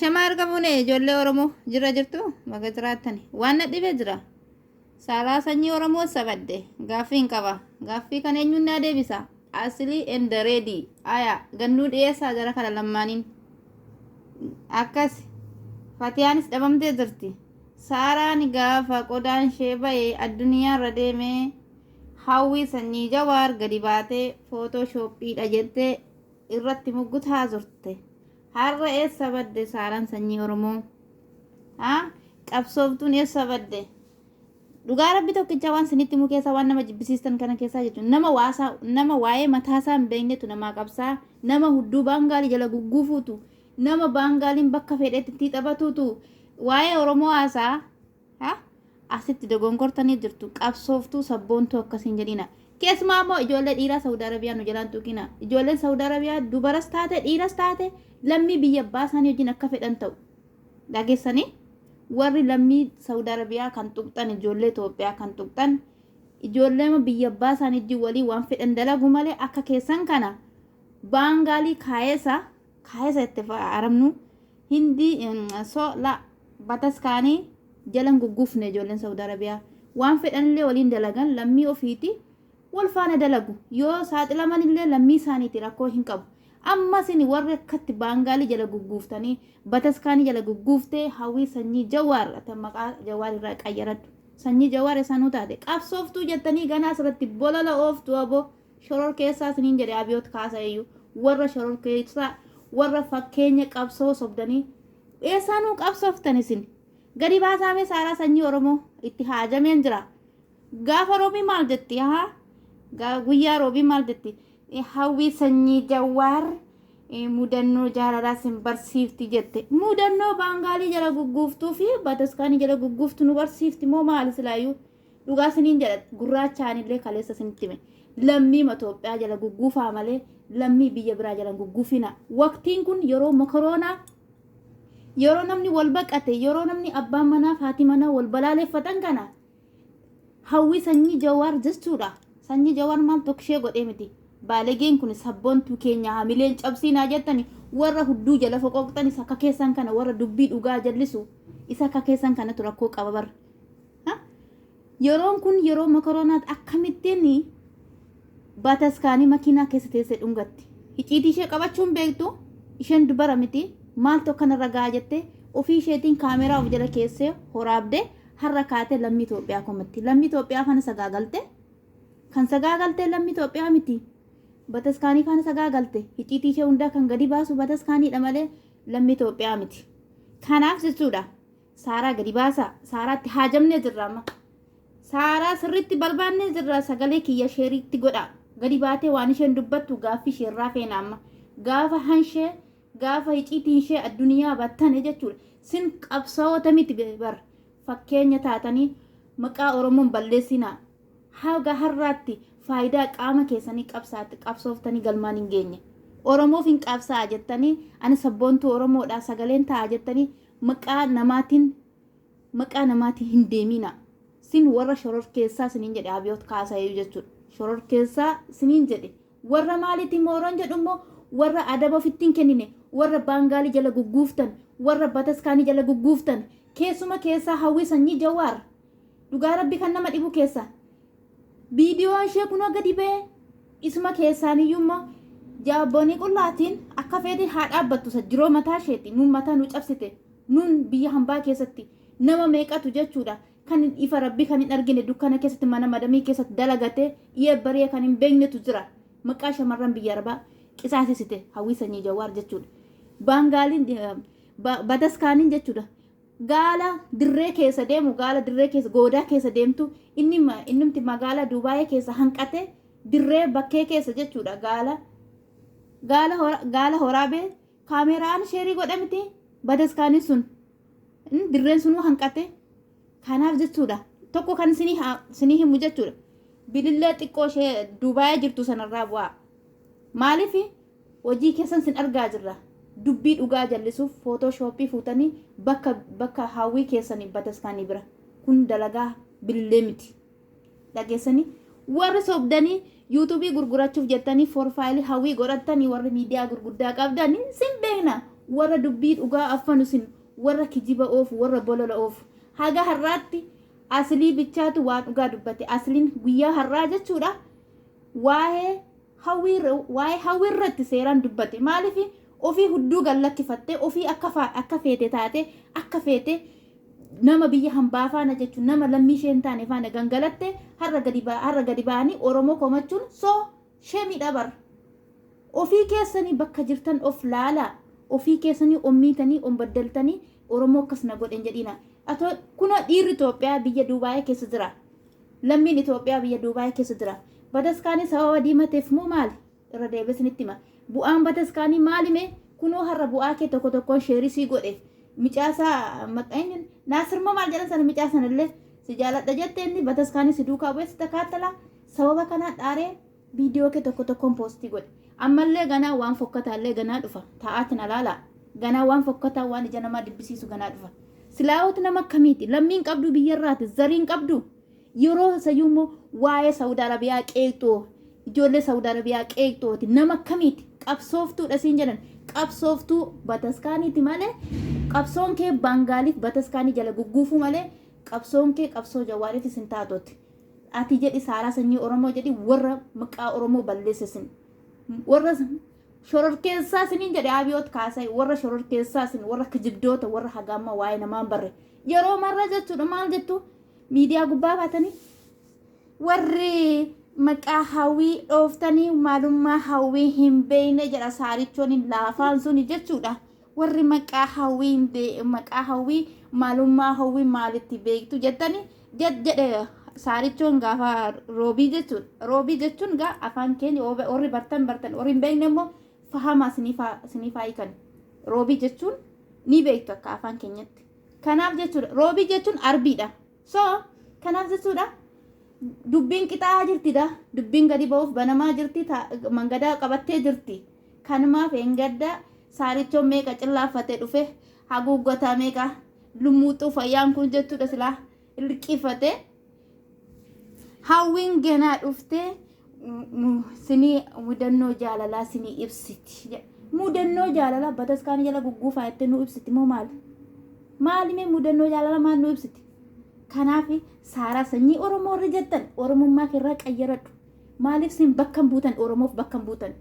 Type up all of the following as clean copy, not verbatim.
Shamaa harka fuune ijoollee Oromoo, jira jirtu? Baga jiraattani. Waan na dhibe jira. Saaraa sanyii Oromoo sabadde gaaffii hin qaba. Gaaffii kan eenyuun naa deebisa? Aslii and ready. Aya gannuu dhiyeessaa jara kana lammaaniin. Akkas Fatiyaanis dhabamtee jirti. Saaraan gaafa qodaan ishee ba'e addunyaarra deemee Hawwii sanyii Jawaar gadi baatee footoo shooppiidha jettee irratti muggutaa turte. Har'a eessa badde Saaraan sanyii Oromoo? Haa? Qabsooftuun eessa badde? Dhugaa Rabbi tokkicha, waan sinitti himu keessaa waan nama jibbisiistan kana keessaa jechuun nama waasaa, nama waa'ee mataasaa hin beeknetu namaa qabsaa, nama hudduu baangaalii jala gugguufuutu, nama baangaaliin bakka fedhetti itti taphatuutu waa'ee Oromoo haasaa. Ha? Asitti dogongortanii jirtu. Qabsooftuu sabboontuu akkasiin jedhina. Keessumaa immoo ijoollee dhiiraa Saudi Arabiyaa nu jalaan tuqina. Ijoolleen Saudi Arabiyaa dubaras taate dhiiras taate lammii biyya abbaa isaanii wajjin akka fedhan ta'u. Dhageessanii, warri lammii Saudi Arabiyaa kan tuqxan, ijoollee Itoophiyaa kan tuqxan, ijoollee biyya abbaa isaanii wajjin walii waan fedhan dalagu malee akka keessan kana baangaalii kaayeesa kaayeesa itti aramnu hindii so la bataskaanii jalan gugguufne. Ijoolleen Saudi Arabiyaa waan fedhanillee waliin dalagan, lammii ofiiti wal faana dalagu, yoo saaxilamanillee lammii isaaniiti, rakkoo hin qabu. Amma isin warri akkatti baangaalii jala gugguuftanii, bataskaanii jala gugguuftee, Hawwii sanyii Jawaar, ati maqaa Jawaar irraa qayyaradhu, sanyii Jawaar isaanuu taate qabsooftuu jettanii ganaa asirratti bolola ooftu. Aboo, shoror keessaa isiniin jedhe abiyoot kaasa iyyuu, warra shoror keessaa, warra fakkeenya qabsoo sobdanii, eessaanuu qabsooftan isin? Gadi baasaamee Saaraa sanyii Oromoo itti haajameen jira. Gaafa roobii maal jetti? Haa, guyyaa roobii maal jetti? Hawwii sanyii Jawaar mudannoo jaalalaa sin barsiifti jette. Mudannoo baangaalii jala gugguuftuu fi bataskaanii jala gugguuftu nu barsiifti moo maali silaayyuu? Dhugaa siniin jedha, gurraachaanillee kaleessa sinitti hime. Lammii Itoophiyaa jala gugguufaa malee lammii biyya biraa jala gugguufina. Waqtiin kun yeroo mokoroonaa, yeroo namni wal baqate, yeroo namni abbaan manaa fi haati manaa wal balaaleffatan kana Hawwii sanyii Jawaar jechuudha. Sanyii Jawaar maal tokko ishee godhee miti. Baalegeen kun sabboontuu keenya hamileen cabsiinaa jettani warra hudduu jala foqooqxan, isa akka keessan kana, warra dubbii dhugaa jallisu, isa akka keessan kanatu rakkoo qaba bara. Yeroon kun yeroo makaroonaati, akkamittiin bataskaanii makiinaa keessa teessee dhungatti? Hiciitii ishee qabachuun beektu, isheen dubara miti, maaltu akkanarra gahaa jettee ofii isheetiin kaameraa of jala keessee horaabdee har'a kaatee lammii Itoophiyaa komatti. Lammii Itoophiyaa faana sagaagalte. Kan sagaagalte lammii Itoophiyaa miti. Bataskaanii faana sagaagalte. Hiciitii ishee hundaa kan gadi baasu bataskaaniidha malee lammii Itoophiyaa miti. Kanaaf jechuudha. Saaraa gadi baasaa. Saaraatti haajamnee jirra amma. Saaraa sirriitti barbaannee jirra. Sagalee kiyya sheeriitti godha. Gadi baatee waan isheen dubbattu gaaffii isheerraa feena amma. Gaafa hanshee, gaafa hiciitiin ishee addunyaa battane jechuudha. Sin qabsaa'ota miti bar. Fakkeenya taatanii maqaa Oromoon balleessinaa. Haga har'aatti faayidaa qaama keessanii qabsaatti qabsooftanii galmaan hin geenye. Oromoof hin qabsaa'a jettanii, ani sabboontuu Oromoodha sagaleen ta'a jettanii maqaa namaatiin hin deemina. Sin warra shoror keessaa siniin jedhe abiyoot kaasa'ee jechuudha. Shoror keessaa siniin jedhe. Warra maaliitiin mooroon jedhu immoo warra adaba ofitti hin kennine, warra baangaalii jala gugguuftan, warra bataskaanii jala gugguuftan, keessuma keessaa Hawwii sanyii Jawaar. Dhugaa Rabbi, kan nama dhibu keessa. Viidiyoon ishee kunoo gadi ba'ee isuma keessaaniyyuu immoo jaabboonii qullaatiin akka feete haa dhaabbattu, sajjiroo mataa isheeti nuun mataa nu cabsite. Nuun biyya hambaa keessatti nama meeqatu jechuudha kan ifa Rabbii kan hin argine, dukkana keessatti mana madamii keessatti dalagate dhi'ee bari'ee kan hin beeknetu jira. Maqaa shamarran biyya arabaa qisaasessite Hawwii sanyii Jawaar jechuudha. Baangaaliin bataskaaniin jechuudha. Gaala dirree keessa deemu, gaala dirree keessa goodaa keessa deemtu, inni innumti magaalaa Duubaayee keessa hanqate dirree bakkee keessa jechuudha, gaala horaabee kaameraan sheerii godhe miti. Bataskaaniin sun dirreen sunuu hanqate. Kanaaf jechuudha, tokko kan isinii himu jechuudha, bilillee xiqqoo ishee Duubaayee jirtu sanarraa bu'aa. Maaliif? Hojii keessan sin argaa jirra. Dubbii dhugaa jallisuuf footooshooppii fuutanii bakka bakka hawwii keessanii bataskaanii bira kun dalagaa bilillee miti. Dhageessanii, warri sobdanii yuutuubii gurgurachuuf jettanii profileii Hawwii godhattanii, warri miidiyaa gurguddaa qabdanii, sin beekna. Warra dubbii dhugaa affanu sin, warra kijiba oofu, warra bolola oofu. Haga har'aatti Aslii bichaatu waan dhugaa dubbate. Asliin guyyaa har'aa jechuudha waa'ee hawwii, waa'ee hawwii irratti seeraan dubbate. Maaliif ofii hudduu gad lakkifattee, ofii akka feete taate, akka feete nama biyya hambaa faana jechuun nama lammii ishee hin taane faana gangalatte, har'a gadi ba'anii Oromoo komachuun soo shame-iidha bar. Ofii keessanii bakka jirtan of laalaa. Ofii keessanii ommiitanii ombaddaltanii Oromoo akkas na godhen jedhina. Atoo kunoo dhiirri Itoophiyaa biyya Duubaayee keessa jira. Lammiin Itoophiyaa biyya Duubaayee keessa jira. Bataskaanii sababa diimateef moo maali? Irra deebi'ee isinitti hima. Bu'aan bataskaanii maali mee? Kunoo har'a bu'aa kee tokko tokkoon share sii godhe. Micaasaa maqaa eenyuun? Naasir moo maal jedhan sana, micaa sanallee si jaaladha jette, inni bataskaanii si duukaa bu'ee si takaattala. Sababa kanaan dhaaree viidiyoo kee tokko tokkoon post godhe. Ammallee ganaa waan fokkataallee ganaa dhufa. Taa'aatiin alaalaa. Ganaa waan fokkataa, waan ija namaa dibbisiisu ganaa dhufa. Silaa'ooti nama akkamiiti? Lammiin qabdu biyyarraati. Zariin qabdu. Yeroo sayyuu immoo waa'ee Saawud Arabiyaa qeeqxoo. Ijoollee Saawud Arabiyaa qeeqxooti. Nama akkamiiti? Qabsooftuudha siin jedhan. Qabsooftuu bataskaaniiti malee, qabsoon kee Baangaaliif bataskaanii jala gugguufuu malee, qabsoon kee qabsoo Jawaariifis hin taatuuti. Ati jedhi Saaraa sanyii Oromoo jedhi, warra maqaa Oromoo balleessisin. Warra shororkeessaa siniin jedhe Abiyoot kaasee, warra shororkeessaa sin, warra kijibdoota, warra hagaamma waa'ee namaan barre. Yeroo marra jechuudha maal jettu, miidiyaa gubbaa baatanii warri maqaa Hawwii dhooftanii maalummaa Hawwii hin beekne jedha Saarichoon laafaan suni jechuudha. Warri maqaa Hawwii hin maqaa Hawwii, maalummaa Hawwii maalitti beektu jettanii jedhe Saarichoon gaafa Roobii jechuudha. Roobii jechuun gaa afaan keenya warri bartan bartan, warri hin beekne immoo fahamaa isiniif hiikan. Roobii jechuun ni beektu akka afaan keenyatti. Kanaaf jechuudha, Roobii jechuun arbiidha. So kanaaf jechuudha, dubbiin qixaa'aa jirtidha. Dubbiin gadi ba'uuf banamaa jirti, mangadaa qabattee jirti. Kanumaaf eengadda Saarichoon meeqa cillaaffatee dhufe, haguuggataa meeqa lummuuxuu fayyaan kun jechuudha silaa liqifate. Hawwiin ganaa dhuftee sinii mudannoo jaalalaa sinii ibsiti. Mudannoo jaalalaa bataskaana jala gugguufaa jettee nu ibsiti moo maali? Maali mee, mudannoo jaalalaa maal nu ibsiti? Kanaaf Saaraa sanyii Oromoo irra jettan, Oromummaa keerraa qayyaradhu. Maaliif sin bakka hin buutan, Oromoof bakka hin buutan?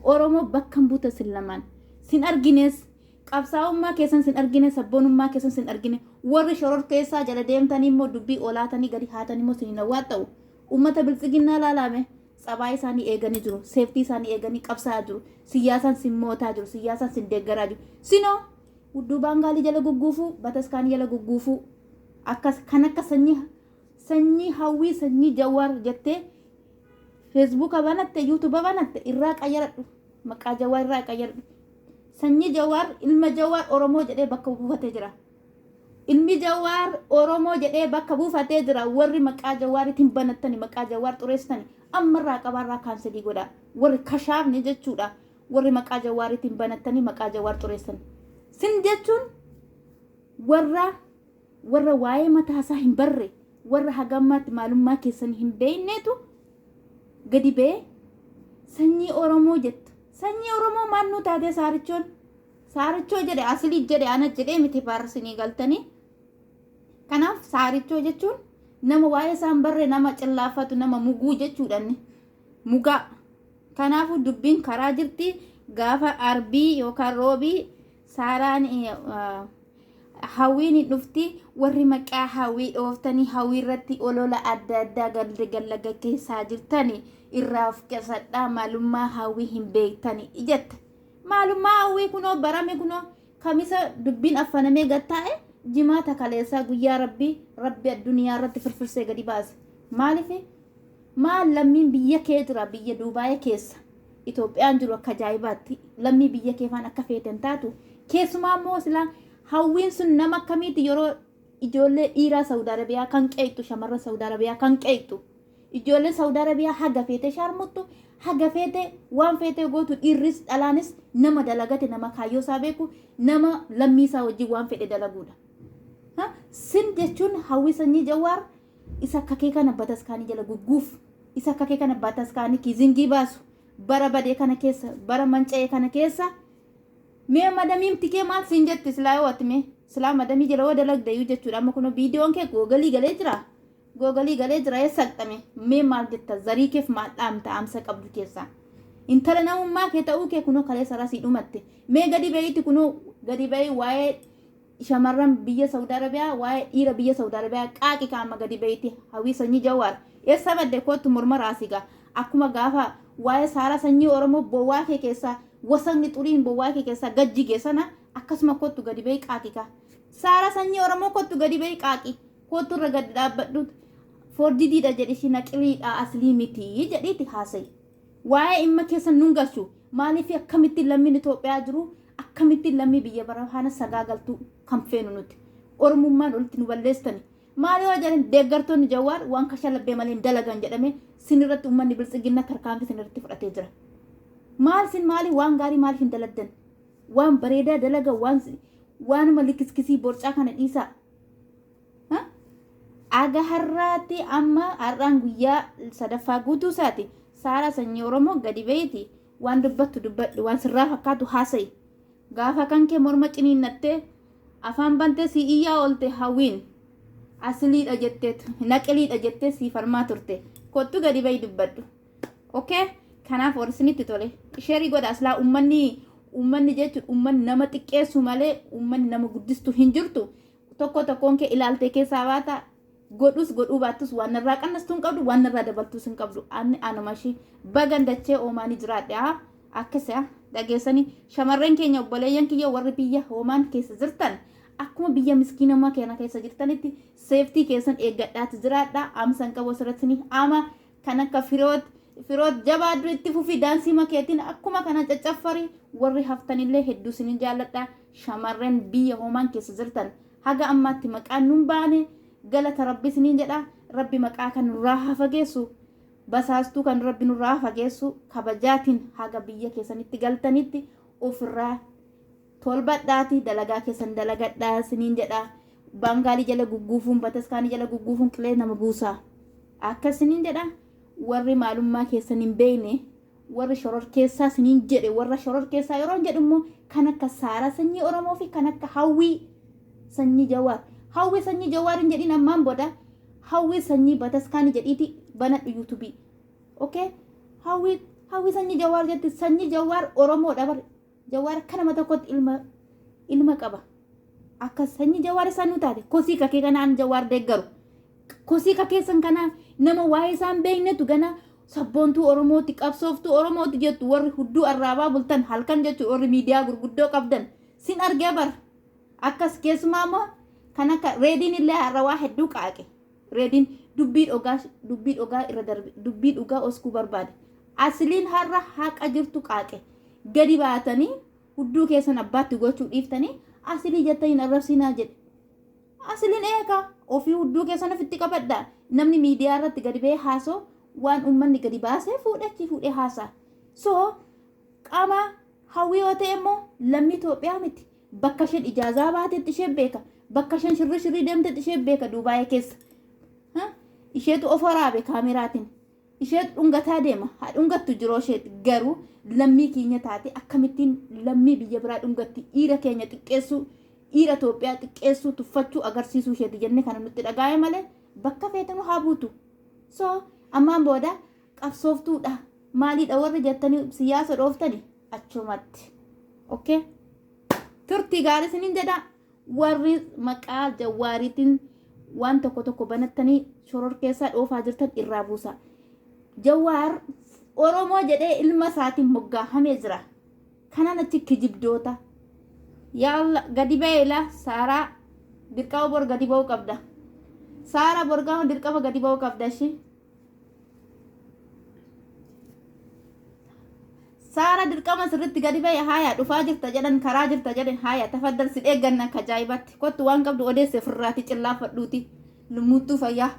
Oromoo bakka hin buutan sin lamaan. Sin argines, qabsaa'ummaa keessan sin argine, sabboonummaa keessan sin argine. Warri shoror keessaa jala deemtanii immoo dubbii olaatanii gadi haatanii immoo sin hin hawwaata'u. Uummata biltsiginnaa laalame, tsabaa isaanii eeganii jiru. Safety isaanii eeganii qabsaa'aa jiru. Siyaasaan sin mootaa jiru. Siyaasaan sin deeggaraa jiru. Sinoo hudduu Baangaalii jala gugguufuu, bataskaanii jala gugguufuu. Akkas kan akka sanyii Hawwii, sanyii Jawaar jettee Feesbuuka banatte, Yuutuuba banatte, irraa qayyaradhu. Maqaa Jawaar irraa qayyaradhu. Sanyii Jawaar, ilma Jawaar Oromoo jedhee bakka buufatee jira. Ilmi Jawaar Oromoo jedhee bakka buufatee jira. Warri maqaa Jawaariitiin banattani, maqaa Jawaar xureessitani, ammarraa qabaarraa cancel godha. Warri kashaafne jechuudha. Warri maqaa Jawaariitiin banattanii maqaa Jawaar xureessan. Sin jechuun warra waa'ee mataasaa hin barre, warra hagammaatti maalummaa keessan hin beekneetu gadi ba'ee sanyii Oromoo jettu. Sanyii Oromoo maal nu taate Saarichoon? Saarichoo jedhe, Asilii jedhe, ana jedhee miti baarsinii galtanii. Kanaaf Saarichoo jechuun nama waa'ee isaan barre, nama cillaafatu, nama muguu jechuudhaan mugaa. Kanaafuu dubbiin karaa jirti. Gaafa Arbii yookaan Roobii Saaraan, Hawwiin hin dhufti. Warri maqaa Hawwii dhooftanii Hawwii irratti olola adda addaa gallaga keessaa jirtani, irraa of qisadhaa, maalummaa Hawwii hin beektani jette. Maalummaa Hawwii kunoo barame, kunoo Kamisa dubbiin affanamee gattaa'e, Jimaata kaleessaa guyyaa rabbi addunyaa irratti firfirsee gadi baase. Maaliif maal, lammiin biyya kee jira biyya Duubaayee keessa Itoophiyaan jiru, akka ajaa'ibaatti lammii biyya kee faan akka feeten taatu. Keessumaa immoo silaa Hawwiin sun nama akkamiiti, yeroo ijoollee dhiiraa Saawud Arabiyaa kan qeeyxu, shamarran Saawud Arabiyaa kan qeeyxu, ijoolleen Saawud Arabiyaa haga feete shaarmuttu, haga feete waan feete gootu, dhiirris dhalaanis nama dalagate, nama kaayyoo isaa beeku, nama lammii isaa wajjin waan fedhe dalaguudha. Sin jechuun Hawwii sanyii Jawaar isa akka kee kana bataskaanii jala gugguuf, isa akka kee kana bataskaanii kiizingii baasu, bara badee kana keessa, bara manca'ee kana keessa. Mee madamiimti kee maal siin jetti silaa yoo ati mee silaa madamii jala yoo dalagde iyyuu jechuudha. Amma kun viidiyoon kee googalii galee jira. Googalii galee jira, eessa saqxame? Mee maal jetta? Zarii keef maal dhaamta amsa qabdu keessaa? Intala namummaa kee ta'uu kee kunoo kaleessa rasii dhumatte. Mee gadi bahiiti, kunoo gadi bahii, waa'ee shamarran biyya Saudi Arabiyaa, waa'ee dhiira biyya Saudi Arabiyaa qaaqi kaama gadi bahiiti. Hawwii Sanyii Jawaar, eessa badde? Kootu morma raasigaa. Akkuma gaafa waa'ee Saaraa Sanyii Oromoo bowwaa kee keessaa wasakni xuriin bowwaa kee keessaa gajjige sana, akkasuma kottu gadi bahii qaaqi kaa. Saaraa Sanyii Oromoo, kottu gadi bahii qaaqi. Kottu irra gadi dhaabbadhu. Forjidiidha jedhi, ishii naqiliidha, aslii miti jedhiiti haasa'i. Waa'ee dhimma keessan nun galchu. Maaliif akkamittiin lammiin Itoophiyaa jiru, akkamittiin lammii biyya bara faana sagaagaltuu kan feenu nuti? Oromummaan olitti nu balleessitani. Maal yoo jedhan, deeggartoonni Jawaar waan kashalabbee malee hin dalagan jedhame sinirratti uummanni biltsiginna tarkaanfii sinirratti fudhatee jira. Maal sin maaliif waan gaarii maaliif hin dalagdan? Waan bareedaa dalaga, waan waanuma likiskisii borcaa kana dhiisaa. Aga har'aatti, amma har'aan guyyaa sadaffaa guutuu isaati. Saaraa Sanyii Oromoo, gadi bahiiti waan dubbattu dubbadhu, waan sirraa fakkaatu haasa'i. Gaafa kan kee morma ciniinnattee afaan bantee si iyyaa oolte, Hawwiin asiliidha jetteetu naqiliidha jettee sii falmaa turte. Kottu gadi bahi dubbadhu. Okay? Kanaaf warri isinitti tole share godha. Aslaa uummanni jechuun uummanni nama xiqqeessu malee uummanni nama guddistu hin jirtu. Tokko tokkoon kee ilaaltee keessaa baata. Godhus godhuu baattus waan irraa qannastuu hin qabdu, waan irraa dabaltuus hin qabdu. Anni anuma ishii bagan dachee oomaanii jiraadhe haa akkasi dhageessanii. Shamarran keenya, obboleeyyan kiyya warri biyya hoomaan keessa jirtan, akkuma biyya miskiinummaa keenya keessa jirtanitti safety keessan eeggadhaati jiraadha. Amsan qabu asirratti ama kan akka Firoot. Firoot, jabaaddu, itti fufi, daansii makeetiin akkuma kana caccaffari. Warri haftanillee hedduu isinin jaalladha. Shamarran biyya hoomaan keessa jirtan, haga ammaatti maqaan nun baane, galata Rabbi isiniin jedha. Rabbi maqaa kan nurraa haa fageessu, basaastuu kan Rabbi nurraa haa fageessu. Kabajaatiin haga biyya keessanitti galtanitti ofirraa tolbadhaati dalagaa keessan dalagadhaa isiniin jedha. Baangaalii jala gugguufuun, bataskaanii jala gugguufuun qilee nama buusaa akka isiniin jedha. Warri maalummaa keessan hin beekne, warri shoror keessaa isiniin jedhe, warra shoror keessaa yeroo jedhu immoo kan akka Saaraa Sanyii Oromoo fi kan akka Hawwii Sanyii Jawaar. Hawwii Sanyii Jawaar hin jedhin, ammaan booda Hawwii Sanyii Bataskaanii jedhiiti banadhu YouTube. Okay, Hawwii Sanyii Jawaar jetti. Sanyii Jawaar Oromoodha bar. Jawaar akka nama tokkotti ilma qaba. Akka sanyii Jawaar isaan nu taate kosii kakee kanaan Jawaar deeggaru. Kosii kakeessan kanaa nama waa'ee isaan beeknetu gana sabboontuu Oromooti, qabsooftuu Oromooti jettu. Warri hudduu arraabaa bultan halkan jechuun, warri miidiyaa gurguddoo qabdan sin argee bar. Akkas keessumaa immoo kan akka Reediin illee har'a waa hedduu qaaqe. Reediin dubbii dhugaa irra darbe, dubbii dhugaa oskuu barbaade. Asliin har'a haqa jirtu qaaqe. Gadi baatanii hudduu keessan abbaatti gochuu dhiiftanii asilii jettanii hin arrabsinaa jedhe. Asiliin eegaa ofii hudduu keessan ofitti qabadha. Namni miidiyaa irratti gadi ba'ee haasoo waan uummanni gadi baasee fuudhachi fuudhee haasaa. So qaama Hawwii yoo ta'e immoo lammii Itoophiyaa miti. Bakka isheen ijaazaa baatetti ishee beeka. Bakka isheen shirrii shirrii deemtetti ishee beeka Duubaayee keessa. Isheetu of waraabe kaameraatiin. Isheetu dhungataa deema. Haa dhungattu, jiroo isheeti. Garuu lammii keenya taate akkamittiin lammii biyya biraa dhungatti? Dhiira keenya xiqqeessuu, dhiira Itoophiyaa xiqqeessuu, tuffachuu agarsiisuu isheeti jennee kana nutti dhagaa'e malee bakka feetanu haa buutu. So ammaan booda qabsooftuudha. Maaliidha warri jettanii siyaasa dhooftani achumatti. Okay? Turtii gaarii isiniin jedha. Warri maqaa Jawaariitiin waan tokko tokko banattanii shoror keessaa dhoofaa jirtan irraa buusa. Jawaar Oromoo jedhee ilma isaatiin moggaahamee jira. Kanaan achi kijibdoota. Yaa Allah, gadi ba'e ilaa Saaraa, dirqama bor gadi ba'uu qabda. Saaraa, borgaama dirqama gadi ba'uu qabda ishee. Saara, dirqama sirritti gadi ba'e. Haaya, dhufaa jirta jedhan, karaa jirta jedhan. Haaya, tafaddal, si eegganna akka ajaa'ibatti. Kottu, waan qabdu odeesse ofirraati cillaafadhuuti. Lummuuttuu fayyaa.